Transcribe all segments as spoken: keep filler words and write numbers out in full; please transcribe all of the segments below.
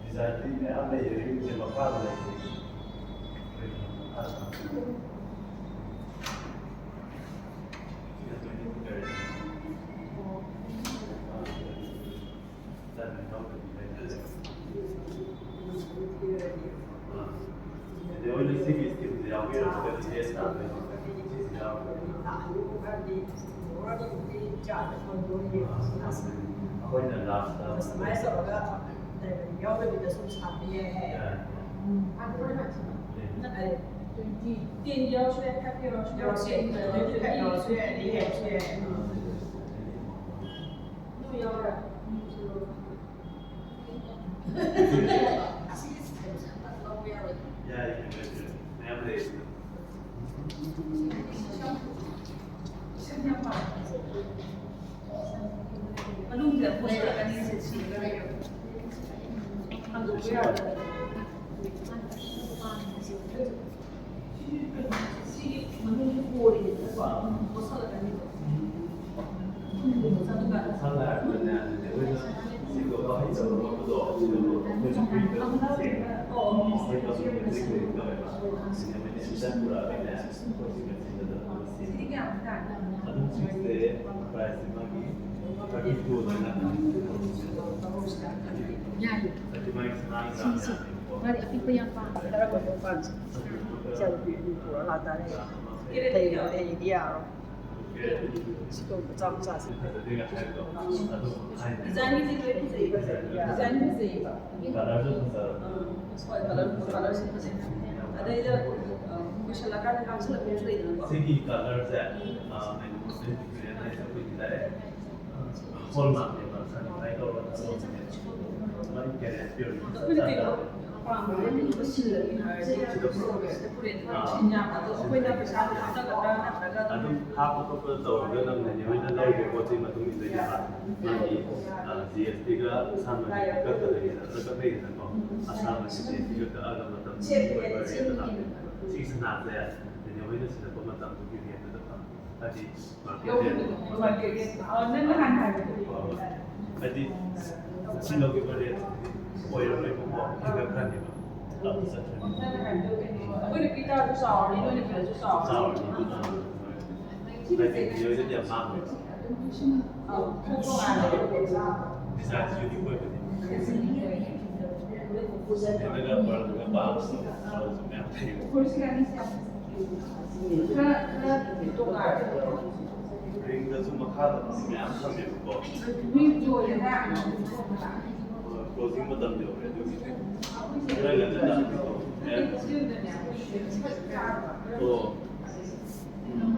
ꯗꯤꯖꯥꯏꯟꯗꯤ ꯃꯌꯥꯝ ꯂꯩꯌꯦ, ꯔꯤꯡꯁꯦ ꯃꯈꯥꯗ ꯂꯩꯌꯦ꯫ ꯑꯗꯩ ꯑꯩꯈꯣꯏꯅ ꯁꯤꯒꯤ ꯁ꯭ꯀꯤꯝꯁꯦ ꯌꯥꯎꯕꯤꯔꯝꯃꯒꯗꯤ ꯕꯦꯁ ꯇꯥꯗꯣꯏꯅꯦ꯫ ꯁꯤꯁꯦ ꯌꯥꯎꯔꯒꯗꯤ꯫ ꯑꯩꯈꯣꯏꯅ ꯂꯥꯁꯇ ꯀꯁꯇꯃꯥꯏꯁ ꯇꯧꯔꯒ ꯌꯥꯎꯗꯕꯤꯗ ꯁꯨꯝ ꯁꯥꯕ ꯌꯥꯏ ꯍꯥꯏ꯫ ꯌꯥꯏ꯫ ꯎꯝ꯫ ꯇꯦꯟ ꯌꯥꯎꯔꯁꯨ ꯌꯥꯏ, ꯐꯥꯏꯚ ꯌꯥꯎꯔꯁꯨ ꯌꯥꯏ, ꯌꯥꯎꯔꯁꯨ ꯌꯥꯏ, ꯇ꯭ꯋꯦꯟꯇꯤ ꯐꯥꯏꯚ ꯌꯥꯎꯔꯁꯨ ꯌꯥꯏ, ꯌꯥꯏ, ꯌꯥꯏ꯫ ꯑꯗꯨ ꯌꯥꯎꯔ꯫ ꯑꯁꯤꯒꯤ ꯁꯥꯏꯖ ꯑꯃ ꯂꯧꯕ ꯌꯥꯔꯣꯏꯗ꯭ꯔꯣ? ꯌꯥꯏ, ꯌꯥꯏ, ꯌꯥꯏ꯫ ꯃꯌꯥꯝ ꯂꯩ꯫ ꯃꯅꯨꯡꯗ ꯄꯣꯠꯁꯤꯜꯂꯛꯀꯅꯤ, ꯁꯤꯗ ꯁꯤꯔꯒ ꯂꯩꯔꯕ꯫ ꯍꯥꯡꯗꯣꯛꯄ ꯌꯥꯔꯣꯏ꯫ ꯁꯤꯒꯤ ꯃꯅꯨꯡꯒꯤ ꯀꯣꯔꯤꯗꯅꯀꯣ, ꯄꯣꯠꯁꯤꯜꯂꯛꯀꯅꯤꯕ꯫ ꯁꯝꯅ ꯍꯥꯏꯔꯕꯗꯅꯦ, ꯑꯩꯈꯣꯏꯅ ꯁꯦꯡꯗꯣꯛꯄ ꯍꯩꯇꯕ ꯈꯣꯠꯄꯗꯣ, ꯑꯗꯨꯗꯣ ꯑꯩꯈꯣꯏꯅ free ꯗ ꯁꯦꯡꯉꯦ꯫ ꯑꯩꯈꯣꯏ ꯀꯁꯇꯃꯔ ꯁꯦꯡꯗꯣꯛꯑꯦꯕ꯫ ꯁꯤꯗ ꯄꯨꯔꯛꯑꯒꯅꯦ, ꯑꯩꯈꯣꯏ ꯁꯤꯗ ꯁꯤꯖꯤꯟꯅꯗꯕ ꯁꯦꯡꯉꯦ꯫ ꯑꯗꯨꯝ ꯁꯤꯁꯦ price ꯁꯦ ꯃꯥꯒꯤ thirty two ꯑꯗꯨꯃꯥꯏꯅ꯫ ꯌꯥꯏꯌꯦ꯫ ꯍꯥꯏꯗꯤ ꯃꯥꯒꯤ ꯁꯅꯥꯒꯤ ꯁꯤꯁꯦ꯫ ꯆꯥꯡ ꯃꯥꯗꯤ ꯑꯄꯤꯛꯄ ꯌꯥꯝ ꯄꯥꯝꯃꯦ꯫ ꯀꯔꯝꯕꯅꯣ ꯄꯥꯝꯃꯤꯁꯦ? ꯏꯆꯥꯅꯨꯄꯤ ꯑꯗꯨ ꯄꯨꯔ ꯂꯥꯛꯇꯥꯔꯦ꯫ ꯂꯩꯔꯗꯤ ꯑꯩꯗꯤ ꯌꯥꯔꯣꯏ꯫ ꯁꯤ ꯇꯧꯕ ꯃꯆꯥ ꯃꯆꯥꯁꯦ꯫ ꯗꯤꯖꯥꯏꯟꯒꯤꯗꯤ ꯂꯣꯏ ꯐꯖꯩꯕ꯫ ꯗꯤꯖꯥꯏꯟ ꯐꯖꯩꯕ꯫ ꯀꯂꯔꯁꯨ ꯐꯖꯕ꯫ ꯑꯥ, ꯍꯣꯏ, ꯀꯂꯔ, ꯀꯂꯔꯁꯨ ꯐꯖꯩ꯫ ꯑꯗꯩꯗ, ꯑ, ꯀꯨꯏꯁꯜꯂꯀꯥꯟꯗ ꯉꯥꯡꯁꯤꯜꯂꯛꯄꯁꯨ ꯂꯩꯗꯅꯀꯣ꯫ ꯁꯤꯒꯤ ꯀꯂꯔꯁꯦ, ꯑ, ꯀꯩꯅꯣ, ꯑꯩꯈꯣꯏꯒꯤ direct ꯍꯣꯜꯃꯥꯔꯛꯅꯦꯕ, certify ꯇꯧꯔꯒ ꯊꯥꯗꯣꯛꯄꯅꯦꯕ꯫ ꯃꯥꯒꯤ guarantee ꯑꯣꯏꯅ ꯑꯩꯈꯣꯏꯅ ꯀꯩꯅꯣ ꯄꯥꯝꯕ ꯁꯤꯜꯂꯒꯦ ꯍꯥꯏꯔꯗꯤ ꯁꯤꯗ ꯄꯨꯔꯛꯑꯣ꯫ ꯁꯤꯗ ꯄꯨꯔꯛꯑꯦ꯫ ꯑꯥ꯫ ꯁꯤꯟ ꯌꯥꯝꯕꯗꯣ ꯑꯩꯈꯣꯏꯅ ꯄꯩꯁꯥ ꯍꯥꯞꯅꯒꯗ꯭ꯔꯥ ꯅꯠꯇ꯭ꯔꯒ ꯑꯗꯨꯝ ꯑꯗꯨꯝ ꯍꯥꯞꯄ ꯈꯣꯠꯄ ꯇꯧꯔꯒ ꯅꯪ ꯅꯦꯅꯦ ꯍꯣꯏꯅ ꯂꯧꯔꯤꯕ ꯄꯣꯠꯇꯨꯒꯤ ꯃꯇꯨꯡ ꯏꯟꯗꯣꯏꯅꯦꯕ꯫ ꯃꯥꯒꯤ, ꯑ, G S T ꯒ ꯁꯥꯟꯕꯒꯤ ꯀꯛꯀꯗꯣꯏꯅꯤꯗꯅ, ꯑꯗꯨ ꯀꯛꯅꯩꯗꯅꯀꯣ꯫ ꯑꯁꯥꯃꯟꯒꯤ G S T ꯒ ꯀꯛꯑꯒ ꯃꯇꯝꯗꯨꯒꯤ ꯑꯣꯏꯕ rate ꯇ ꯂꯥꯛꯇꯣꯏꯅꯦꯕ꯫ ꯁꯤꯒꯤ ꯁꯅꯥꯁꯦ ꯅꯦꯅꯦ ꯍꯣꯏꯅ ꯁꯤꯜꯂꯛꯄ ꯃꯇꯝꯗꯨꯒꯤ rate ꯇꯨꯗ ꯐꯪꯉꯦ꯫ ꯍꯥꯏꯗꯤ market rate ꯇꯣ꯫ ꯍꯣꯏ, ꯍꯣꯏ꯫ ꯍꯥꯏꯗꯤ ꯁꯤ ꯂꯧꯈꯤꯕ rate ꯑꯣꯏꯔꯔꯣꯏꯕꯀꯣ, ꯍꯦꯟꯒꯠꯈ꯭ꯔꯅꯦꯕ꯫ ꯑꯞꯇ ꯆꯠꯈ꯭ꯔꯅꯤ꯫ ꯑꯩꯈꯣꯏꯅ ꯄꯤ ꯇꯥꯔꯁꯨ ꯆꯥꯎꯔꯅꯤ, ꯅꯣꯏꯅ ꯄꯤꯔꯁꯨ ꯆꯥꯎꯔꯅꯤ꯫ ꯆꯥꯎꯔꯅꯤ꯫ ꯍꯥꯏꯗꯤ ꯅꯦꯅꯦ ꯍꯣꯏꯗꯗꯤ ꯌꯥꯝ ꯃꯥꯡꯉꯣꯏꯕ꯫ Design ꯁꯨ unique ꯑꯣꯏꯕꯅꯦ꯫ ꯅꯦꯅꯦꯅꯒ pearl ꯒ ꯄꯥꯝꯕꯗꯣ, pearl ꯁꯨ ꯃꯌꯥꯝ ꯂꯩꯌꯦꯕ꯫ ꯈꯔ, ꯈꯔ ꯇꯣꯉꯥꯟꯕ꯫ Ring ꯗꯁꯨ ꯃꯈꯥꯗ ꯃꯌꯥꯝ ꯊꯝꯃꯦꯕꯀꯣ꯫ ꯃꯤ ꯌꯣꯜꯂꯦꯅ꯫ Closing ꯃꯇꯝ ꯌꯧꯔꯦ ꯑꯗꯨꯒꯤꯅꯦ꯫ ꯈꯔ ꯉꯟꯅ ꯂꯥꯛꯑꯣ꯫ ꯑꯣ꯫ ꯎꯝ꯫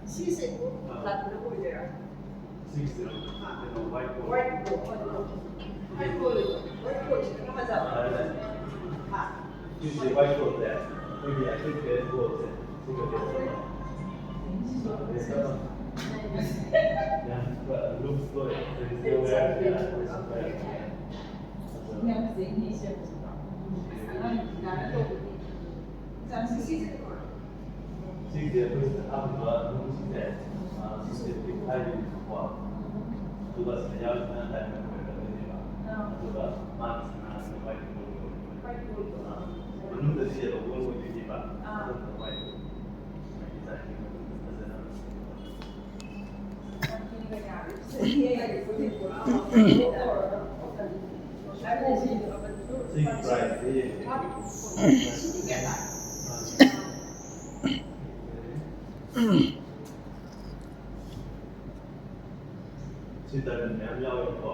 ꯁꯤꯁꯦ ꯂꯥꯛꯄꯗ ꯑꯣꯏꯗꯣꯏꯔꯥ? ꯁꯤꯒꯤꯁꯤꯔꯣ? ꯀꯩꯅꯣ, white board꯫ White board꯫ White board꯫ White board ꯁꯤꯅ ꯐꯖꯕ꯫ ꯑꯥ, ꯑꯗꯨꯅꯦ꯫ ꯍꯥ? ꯁꯤꯁꯦ white boardꯁꯦ, ꯑꯩꯈꯣꯏꯒꯤ ꯑꯩꯈꯣꯏ base boardꯁꯦ, ꯁꯤꯒ base ꯑꯃ꯫ Base ꯑꯃ꯫ ꯌꯥꯝ ꯂꯨꯝꯁ ꯑꯣꯏ꯫ ꯌꯥꯝ ꯐꯖꯩꯅꯦ ꯁꯦꯝꯕꯁꯦ꯫ ꯑꯉꯥꯡ ꯗꯤꯖꯥꯏꯟꯅꯔ ꯇꯧꯕꯅꯤ꯫ ꯁꯤꯁꯦ ꯑꯩꯈꯣꯏ ꯁꯤꯗ ꯍꯥꯞꯄꯤꯕ ꯅꯨꯡꯁꯤꯁꯦ, ꯑ, synthetic ꯍꯥꯏꯗꯣꯏꯅꯦꯕꯀꯣ꯫ ꯑꯗꯨꯒ ꯁꯤꯗ ꯌꯥꯎꯔꯤꯁꯤꯅ diamond ꯑꯣꯏꯔꯛꯀꯗꯣꯏꯅꯦꯕ꯫ ꯑꯥ꯫ ꯑꯗꯨꯒ ꯃꯥꯒꯤ ꯁꯅꯥꯁꯤꯅ white gold ꯑꯣꯏꯗꯣꯏꯅꯦꯕ꯫ White gold꯫ ꯑꯥ꯫ ꯃꯅꯨꯡꯗ ꯁꯤ yellow gold ꯑꯣꯏꯗꯣꯏꯅꯦꯕ꯫ ꯑꯥ꯫ ꯑꯗꯨꯅ white꯫ ꯃꯥꯒꯤ design ꯃꯅꯨꯡꯗ ꯐꯖꯅ ꯁꯤꯒꯤ priceꯁꯦ ꯌꯦꯡꯒꯦ꯫ ꯁꯤ diamond ꯃꯌꯥꯝ ꯌꯥꯎꯋꯦꯕꯀꯣ꯫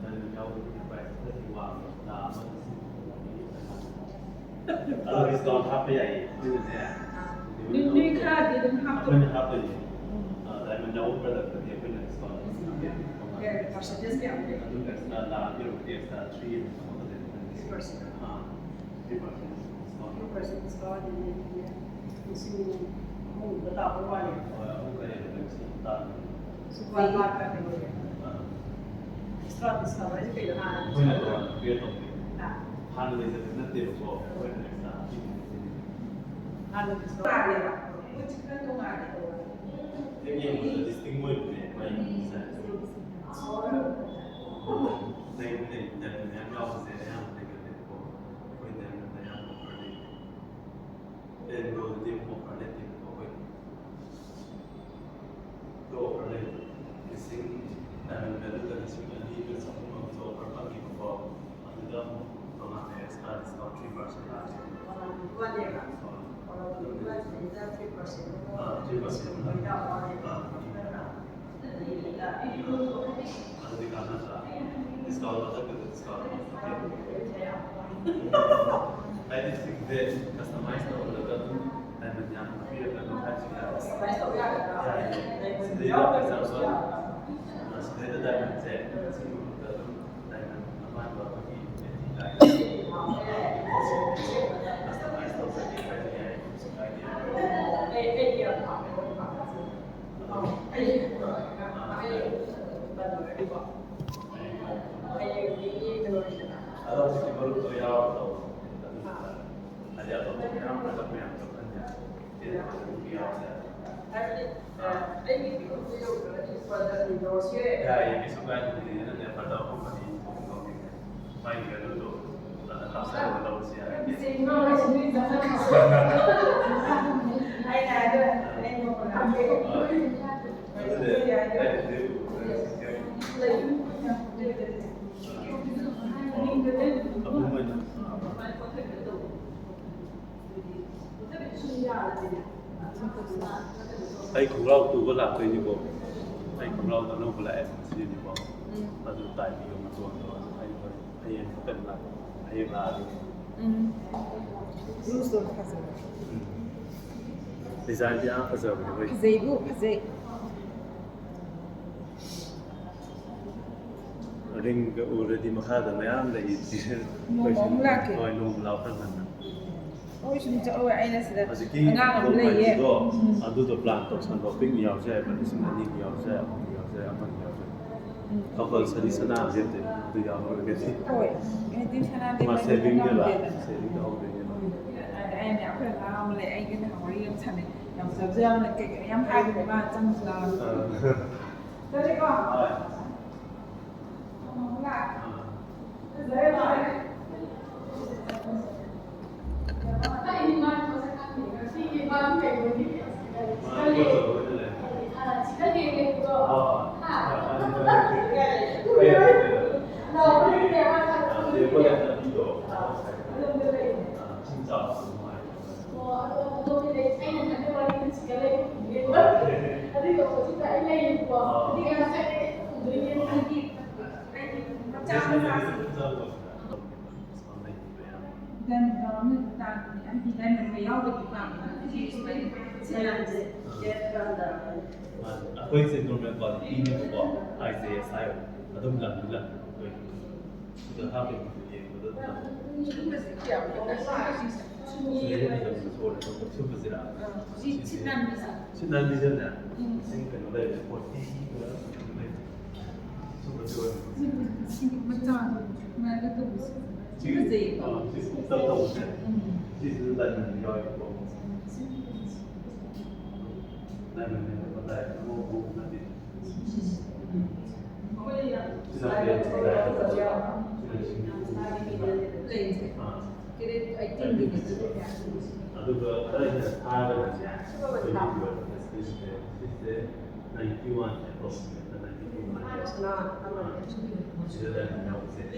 Diamond ꯌꯥꯎꯕꯒꯤ price ꯈꯔꯗꯤ ꯋꯥꯡꯉꯦ꯫ ꯂꯥꯈ ꯑꯃ ꯂꯤꯁꯤꯡ ꯍꯨꯝꯐꯨ ꯃꯔꯤ꯫ ꯑꯗꯣ discount ꯍꯥꯞꯄ ꯌꯥꯏꯌꯦ꯫ ꯑꯗꯨꯅꯅꯦ꯫ ꯅꯣꯏ, ꯅꯣꯏ ꯈꯔꯗꯤ ꯑꯗꯨꯝ ꯍꯥꯞꯄꯣ꯫ ꯑꯩꯈꯣꯏꯅ ꯍꯥꯞꯇꯣꯏꯅꯦ꯫ ꯑ, diamond ꯌꯥꯎꯕ productꯇꯗꯤ ꯑꯩꯈꯣꯏꯅ discount ꯑꯗꯨꯝ ꯍꯥꯞꯄꯤꯔꯛꯀꯦ꯫ ꯀꯌꯥ, percentage ꯀꯌꯥꯃꯨꯛ ꯂꯩꯒꯦ? ꯑꯗꯨꯝ extra ꯂꯥꯛꯑꯒ extra three ꯑꯃ ꯍꯥꯞꯄꯛꯀꯗꯣꯏꯅꯦ꯫ Three percent꯫ ꯑꯥ, three percent discount꯫ Three percent discount ꯑꯗꯨꯗꯤ ꯂꯤꯁꯤꯡ ꯑꯍꯨꯝꯒꯨꯝꯕ ꯇꯥꯕ ꯋꯥꯅꯦ꯫ ꯍꯣꯏ, ꯑꯍꯨꯝ ꯀꯔꯤ ꯂꯤꯁꯤꯡ ꯇꯥꯔꯅꯤ꯫ ꯁꯨꯄꯔ ꯃꯥꯔꯀꯦꯠ ꯀꯩꯅꯣꯁꯦ꯫ ꯑꯥ꯫ ꯑꯦꯛꯁꯇ꯭ꯔꯥ ꯗꯤꯁꯀꯥꯎꯟ ꯍꯥꯏꯁꯦ ꯀꯩꯅꯣ? ꯍꯥꯟꯅ ꯑꯩꯈꯣꯏꯅ ꯗꯤꯁꯀꯥꯎꯟ ꯇꯣꯉꯥꯟꯅ ꯄꯦ ꯇꯧꯗꯦ꯫ ꯑꯥ꯫ ꯍꯥꯟꯅ ꯂꯩꯖꯕ ꯅꯠꯇꯦꯕꯀꯣ, ꯑꯩꯈꯣꯏꯅ ꯑꯦꯛꯁꯇ꯭ꯔꯥ ꯍꯥꯞꯄꯤꯕꯅꯦ꯫ ꯍꯥꯟꯅ ꯗꯤꯁꯀꯥꯎꯟ ꯇꯥꯔꯦꯕ꯫ ꯄꯣꯠꯁꯦ ꯈꯔ ꯅꯨꯡꯉꯥꯏꯒꯗꯧꯕ꯫ ꯍꯦꯛ ꯌꯦꯡꯕꯗ ꯗꯤꯁꯇꯤꯡ ꯑꯣꯏꯕꯅꯦ, ꯃꯥꯒꯤ ꯗꯤꯖꯥꯏꯟꯁꯦ꯫ ꯂꯩ, ꯂꯩ, ꯗꯥꯏꯃꯟ ꯃꯌꯥꯝ ꯌꯥꯎꯕꯁꯦ ꯑꯌꯥꯝꯕ ꯂꯩꯒꯜꯂꯦꯕꯀꯣ꯫ ꯑꯩꯈꯣꯏ ꯗꯥꯏꯃꯟꯗ ꯑꯌꯥꯝꯕ ꯑꯣꯐꯔ ꯂꯩ꯫ ꯄꯦꯟꯒꯣꯜꯗꯗꯤ ꯑꯃꯨꯛ ꯑꯣꯐꯔ ꯂꯩꯇꯦꯕꯀꯣ ꯑꯩꯈꯣꯏꯗꯤ꯫ ꯑꯗꯣ ꯑꯣꯐꯔ ꯂꯩ꯫ ꯂꯤꯁꯤꯡ, ꯗꯥꯏꯃꯟ ꯚꯦꯂꯨꯗ ꯂꯤꯁꯤꯡ ꯑꯅꯤꯒ ꯆꯍꯨꯝ ꯑꯃꯁꯨ ꯑꯣꯐꯔ ꯐꯪꯉꯤ꯫ ꯑꯗꯨꯗꯤ ꯀꯥꯟꯅꯗ꯭ꯔꯥ? Discount ꯃꯊꯛꯇ discount ꯑꯃ ꯄꯤꯔꯦ꯫ ꯍꯥꯏꯗꯤ ꯁꯤꯒꯤꯁꯦ customize ꯇꯧꯍꯜꯂꯒ ꯑꯗꯨꯝ diamond ꯌꯥꯝ ꯍꯥꯞꯄꯤꯔꯒ ꯑꯗꯨꯝ ꯍꯥꯏꯁꯨ ꯌꯥꯔꯦ꯫ Customize ꯇꯧꯕ ꯌꯥꯒꯗ꯭ꯔꯥ? ꯌꯥꯏꯌꯦ꯫ ꯁꯤꯗꯩꯗ example, ꯁꯤꯗꯩꯗ diamondꯁꯦ ꯁꯤꯒꯤ ꯃꯍꯨꯠꯇ ꯑꯗꯨꯝ diamond ꯑꯃꯥꯟꯕ ꯑꯩꯈꯣꯏꯒꯤ customize ꯇꯧꯖꯒꯦ ꯍꯥꯏꯁꯨ ꯌꯥꯏ꯫ ꯀꯩ, ꯀꯩꯒꯤ ꯌꯥꯝ ꯄꯥꯝꯃꯦ? ꯑꯩ, ꯑꯩ, ꯑꯗꯣ ꯍꯧꯖꯤꯛꯇꯤ ꯃꯔꯨꯞꯇꯣ ꯌꯥꯎꯔꯕ ꯇꯧꯕ꯫ ꯑꯗꯨꯅ ꯍꯥꯏꯗꯤ ꯑꯇꯣꯞꯄ ꯃꯌꯥꯝ product ꯃꯌꯥꯝ ꯆꯠꯍꯟꯁꯦ꯫ ꯁꯤꯗ ꯃꯔꯨꯞ ꯌꯥꯎꯔꯁꯦ꯫ ꯍꯥꯏꯕꯗꯤ, ꯑꯩꯒꯤ ꯄꯤꯛꯑꯞꯇ ꯌꯧꯗ꯭ꯔꯒꯗꯤ ꯂꯨꯄꯥ ꯆꯅꯤ ꯂꯧꯔꯁꯨ ꯌꯥꯏ꯫ ꯌꯥꯏꯌꯦ, ꯀꯩꯁꯨ ꯀꯥꯏꯗꯦ꯫ ꯑꯗꯨꯗꯤ ꯅꯪꯅ product ꯑꯍꯨꯝ ꯃꯔꯤ ꯂꯧꯅꯤꯡꯉꯦ꯫ ꯃꯥꯒꯤ value ꯗꯣ ꯐꯖꯅ ꯍꯥꯞꯆꯜꯂꯒ ꯂꯧꯕꯁꯨ ꯌꯥꯏ꯫ ꯑꯗꯨꯗꯤ ꯑꯩꯅꯗꯤ ꯑꯍꯨꯝ ꯑꯣꯏꯅ ꯑꯩ ꯈꯣꯡꯒ꯭ꯔꯥꯎ ꯇꯨꯕ ꯂꯥꯛꯇꯣꯏꯅꯤꯀꯣ꯫ ꯑꯩ ꯈꯣꯡꯒ꯭ꯔꯥꯎꯗꯣ ꯑꯅꯧꯕ ꯂꯥꯛꯑꯦ ꯉꯁꯤꯅꯤꯀꯣ꯫ ꯎꯝ꯫ ꯑꯗꯨ ꯇꯥꯏꯕꯤꯌꯣ ꯃꯇꯣꯟꯗꯣ꯫ ꯑꯗꯨ ꯑꯩ ꯍꯣꯔꯦꯟ ꯍꯌꯦꯡ ꯈꯛꯇꯪ ꯂꯥꯛ-, ꯍꯌꯦꯡ ꯂꯥꯛꯑꯒꯦ꯫ ꯎꯝ꯫ Blueꯁꯨ ꯐꯖꯕ꯫ ꯎꯝ꯫ Designꯗꯤ ꯌꯥꯝ ꯐꯖꯕꯅꯦ ꯑꯩꯈꯣꯏ꯫ ꯐꯖꯩꯕꯨ, ꯐꯖꯩ꯫ Ringꯒ ꯎꯔꯗꯤ ꯃꯈꯥꯗ ꯃꯌꯥꯝ ꯂꯩ꯫ ꯅꯣꯡꯃ ꯑꯃꯨꯛ ꯂꯥꯛꯀꯦ꯫ ꯍꯣꯏ, ꯅꯣꯡꯃ ꯂꯥꯛꯑꯣ ꯈꯔ ꯉꯟꯅ꯫ ꯍꯣꯏ, ꯁꯨꯝ ꯆꯠꯂꯣ, ꯑꯩꯅ ꯁꯤꯗ ꯍꯧꯖꯤꯛꯀꯤ ꯑꯉꯥꯡ ꯑꯃ ꯂꯩꯌꯦ꯫ ꯎꯝ꯫ ꯑꯗꯨꯗꯣ plan ꯇꯧꯁꯜꯂꯣ꯫ ꯄꯤꯛꯅ ꯌꯥꯎꯔꯁꯨ ꯌꯥꯏ, ꯂꯤꯁꯤꯡ ꯑꯅꯤꯒꯤ ꯌꯥꯎꯔꯁꯨ ꯌꯥꯏ, ꯑꯍꯨꯝꯒꯤ ꯌꯥꯎꯔꯁꯨ ꯌꯥꯏ, ꯑꯃꯒꯤ ꯌꯥꯎꯔꯁꯨ ꯌꯥꯏ꯫ ꯎꯝ꯫ Compulsory ꯁꯅꯥ ꯂꯦꯞꯇꯣꯏꯅꯤ, ꯑꯗꯨ ꯌꯥꯎꯔꯒꯗꯤ꯫ ꯍꯣꯏ, ꯍꯥꯏꯗꯤ ꯁꯅꯥꯗꯤ ꯃꯥ ꯂꯩꯕ savingꯅꯦꯕ, ꯉꯝꯗꯦꯗꯅ꯫ Savingꯗ ꯍꯧꯗꯣꯏꯅꯦꯕ꯫ ꯑꯗ ꯑꯩꯅ, ꯑꯩꯈꯣꯏ ꯑꯉꯥꯡ ꯑꯃ ꯂꯩ, ꯑꯩꯒ ꯅꯍꯥꯟ ꯋꯥꯔꯤ ꯌꯥꯝ ꯁꯥꯟꯅꯩ꯫ ꯌꯥꯝ ꯐꯖꯕꯁꯨ ꯌꯥꯝꯅ ꯀꯩ ꯀꯩꯅꯣ ꯌꯥꯝ ꯍꯥꯏꯕꯅꯦ ꯃꯥ ꯆꯪꯉꯨꯁꯤ ꯂꯥꯛꯑꯣ꯫ ꯑꯥ꯫ ꯆꯠꯂꯦꯀꯣ? ꯍꯣꯏ꯫ ꯆꯥꯕ ꯆꯥꯁꯤ꯫ ꯒꯟ ꯒ꯭ꯔꯥꯎꯟꯗ ꯑꯗꯨꯝ ꯇꯥꯡꯕꯅꯦ, ꯑꯩꯗꯤ ꯗꯥꯏꯃꯟꯒ ꯌꯥꯎꯗꯕꯤ ꯄꯥꯝꯃꯦ꯫ ꯁꯤ ꯁꯨꯃꯥꯏꯅ ꯁꯤ ꯂꯥꯏꯟꯁꯦ ꯗꯦꯠ ꯒ꯭ꯔꯥꯎꯟꯗ꯫ ꯑꯩꯈꯣꯏꯁꯦ ꯅꯣꯔꯃꯦꯜ ꯀ꯭ꯋꯥꯂꯤꯇꯤꯅꯦꯕꯀꯣ, ꯑꯥꯏ ꯖꯦ ꯑꯦꯁ ꯍꯥꯏꯕ꯫ ꯑꯗꯨꯝ ꯂꯪꯗꯤ ꯂꯪꯉꯦ ꯑꯩꯈꯣꯏ꯫ ꯁꯤꯗ ꯍꯥꯞꯄꯤꯕꯗꯨ ꯌꯦꯡꯕꯗ ꯑꯗꯨꯝ ꯂꯪꯉꯦ꯫ ꯁꯤꯒꯨꯝꯕꯁꯦ ꯀꯌꯥ ꯂꯧꯕ? ꯁꯤꯗ ꯍꯦꯟꯅ ꯂꯪꯕ ꯁꯣꯔꯦ꯫ ꯁꯤꯒꯨꯝꯕꯁꯤꯔꯥ? ꯑꯥ, ꯁꯤ, ꯁꯤ ꯅꯥꯟꯕꯤꯁꯦ꯫ ꯁꯤ ꯅꯥꯟꯕꯤꯁꯤꯅꯦ? ꯎꯝ꯫ ꯂꯤꯁꯤꯡ ꯀꯩꯅꯣ ꯂꯩꯔꯦ, ꯐꯣꯔꯇꯤꯒ ꯂꯩꯔꯦ꯫ ꯃꯆꯥꯗꯣ ꯁꯨꯃꯥꯏꯅ ꯇꯧꯕꯁꯦ꯫ ꯁꯤ ꯐꯖꯩꯌꯦ꯫ ꯑꯥ, ꯁꯤ ꯇꯞ ꯇꯧꯕꯁꯦ꯫ ꯎꯝ꯫ ꯁꯤꯁꯤꯁꯨ ꯗꯥꯏꯃꯟ ꯌꯥꯎꯋꯦꯕꯀꯣ꯫ ꯗꯥꯏꯃꯟ ꯍꯥꯏꯅ ꯃꯇꯥꯏ ꯑꯉꯧꯕ ꯅꯠꯇꯦ꯫ ꯁꯤꯅ ꯄ꯭ꯂꯦꯟ ꯗꯥꯏꯃꯟ꯫ ꯁꯤꯅ ꯂꯤꯁꯤꯡ ꯅꯤꯐꯨ꯫ ꯄ꯭ꯂꯦꯟꯁꯦ꯫ ꯑꯥ꯫ ꯀꯦꯔꯦꯠ ꯑꯩꯠꯇꯤꯟꯒꯤ꯫ ꯑꯗꯨꯒ ꯑꯩꯅ ꯊꯥꯔꯒꯅꯦ, ꯑꯩꯈꯣꯏꯒꯤ ꯁꯤꯁꯦ ꯅꯥꯏꯟꯇꯤ ꯋꯥꯟ ꯑꯦꯄ꯭ꯔꯣꯛꯁꯤꯃꯦꯠꯇ ꯅꯥꯏꯟꯇꯤ ꯇꯨ ꯃꯥꯜꯂꯦ꯫ ꯁꯤꯗ ꯂꯩꯔꯝꯃꯦ ꯍꯧꯖꯤꯛꯁꯦ꯫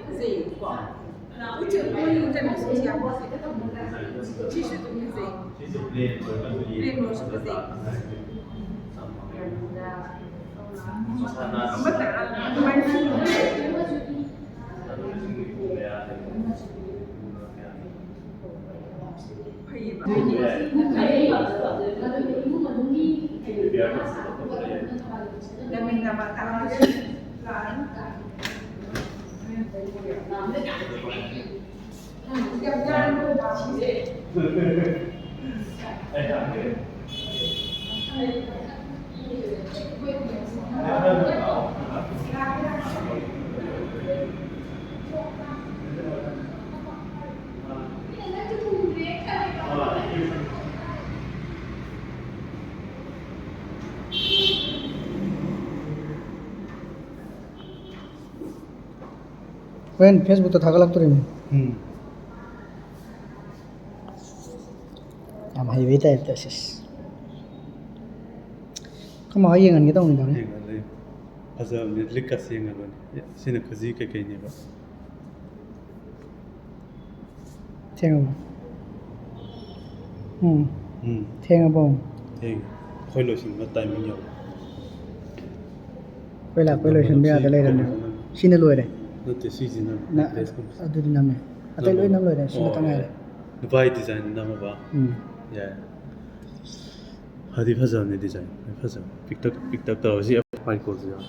ꯐꯖꯩꯌꯦꯕꯀꯣ꯫ ꯎꯆꯦꯛ ꯃꯣꯏ ꯀꯩꯅꯣꯁꯦ ꯌꯥꯝ ꯐꯖꯩ꯫ ꯁꯤꯁꯨ ꯑꯗꯨꯝ ꯐꯖꯩ꯫ ꯁꯤꯁꯨ ꯄ꯭ꯂꯦꯟ ꯑꯣꯏꯔꯒꯁꯨ ꯄ꯭ꯂꯦꯟ ꯑꯣꯏꯔꯁꯨ ꯐꯖꯩ꯫ ꯃꯁꯥ ꯅꯥꯟꯅ꯫ ꯑꯃꯇ ꯑꯗꯨꯃꯥꯏꯅ ꯁꯤꯟꯕ꯫ ꯑꯗꯨ ꯂꯤꯁꯤꯡ ꯅꯤꯐꯨ ꯃꯌꯥ ꯂꯩ꯫ ꯐꯩꯌꯦꯕ꯫ ꯍꯣꯔꯦꯟ ꯐꯦꯁꯕꯨꯛꯇ ꯊꯥꯒꯠꯂꯛꯇꯣꯔꯤꯕꯅꯤ꯫ ꯎꯝ꯫ ꯌꯥꯝ ꯍꯩꯕꯩ ꯇꯥꯏꯞꯇ, ꯁꯤꯁ꯫ ꯀꯃꯥꯏ ꯌꯦꯡꯍꯟꯒꯦ ꯇꯧꯅꯤꯗ ꯍꯣꯔꯦꯟ꯫ ꯌꯦꯡꯍꯜꯂꯦ꯫ ꯐꯖꯕꯅꯦ, ꯂꯤꯛꯀ ꯁꯦꯡꯉꯕꯅꯦ꯫ ꯁꯤꯅ ꯈꯨꯖꯤ ꯀꯩꯀꯩꯅꯦꯕ꯫ ꯊꯦꯡꯉꯕꯣ? ꯎꯝ꯫ ꯎꯝ꯫ ꯊꯦꯡꯉꯕꯣ? ꯊꯦꯡꯉꯦ꯫ ꯑꯩꯈꯣꯏ ꯂꯣꯏꯁꯤꯟꯕ ꯇꯥꯏꯃꯤꯡ ꯌꯧꯔꯦ꯫ ꯑꯩꯈꯣꯏ ꯂꯥꯛꯄꯩ ꯂꯣꯏꯁꯤꯟꯕ ꯌꯥꯗ ꯂꯩꯔꯝꯅꯦ꯫ ꯁꯤꯅ ꯂꯣꯏꯔꯦ꯫ ꯅꯠꯇꯦ, ꯁꯤꯁꯤꯅ ꯅ- necklace ꯀꯨꯝꯕ꯫ ꯑꯗꯨꯗꯤ ꯅꯝꯃꯦ꯫ ꯑꯇꯩ ꯂꯣꯏ ꯅꯝ ꯂꯣꯏꯔꯦ, ꯁꯤ ꯈꯛꯇ ꯉꯥꯏꯔꯦ꯫ ꯅꯨꯄꯥꯒꯤ design ꯅꯝꯃꯕ? ꯎꯝ꯫ ꯌꯥꯏ꯫ ꯐꯗꯤ ꯐꯖꯕꯅꯦ design꯫ ꯐꯖꯕ꯫ ꯄꯤꯛꯇꯛ ꯄꯤꯛꯇꯛ ꯇꯧꯔ ꯁꯤ white goldꯁꯨ ꯌꯥꯎꯋꯦ꯫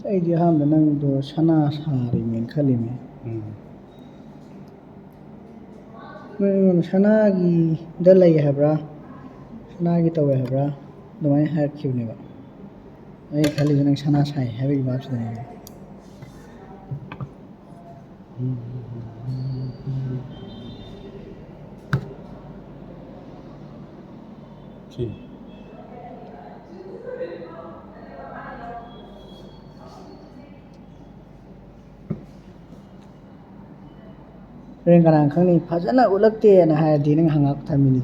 ꯑꯩꯗꯤ ꯑꯍꯥꯟꯕ ꯅꯪꯗꯣ ꯁꯅꯥ ꯁꯥꯔꯤꯅꯦꯅ ꯈꯜꯂꯤꯅꯦ꯫ ꯎꯝ꯫ ꯅꯪ ꯑꯩꯉꯣꯟꯗ ꯁꯅꯥꯒꯤꯗ ꯂꯩ ꯍꯥꯏꯕ꯭ꯔꯥ, ꯁꯅꯥꯒꯤ ꯇꯧꯋꯦ ꯍꯥꯏꯕ꯭ꯔꯥ, ꯑꯗꯨꯃꯥꯏꯅ ꯍꯥꯏꯔꯛꯈꯤꯕꯅꯦꯕ꯫ ꯑꯩ ꯈꯜꯂꯤꯁꯦ ꯅꯪ ꯁꯅꯥ ꯁꯥꯏ ꯍꯥꯏꯕꯒꯤ ꯚꯥꯞꯁꯤꯗꯅꯦ꯫ ꯁꯤ꯫ ꯍꯣꯔꯦꯟ ꯀꯅꯥꯅ ꯈꯪꯅꯤ, ꯐꯖꯅ ꯎꯠꯂꯛꯇꯦꯅ ꯍꯥꯏꯔꯗꯤ ꯅꯪ ꯍꯪꯉꯛ ꯊꯝꯃꯤꯅꯤ꯫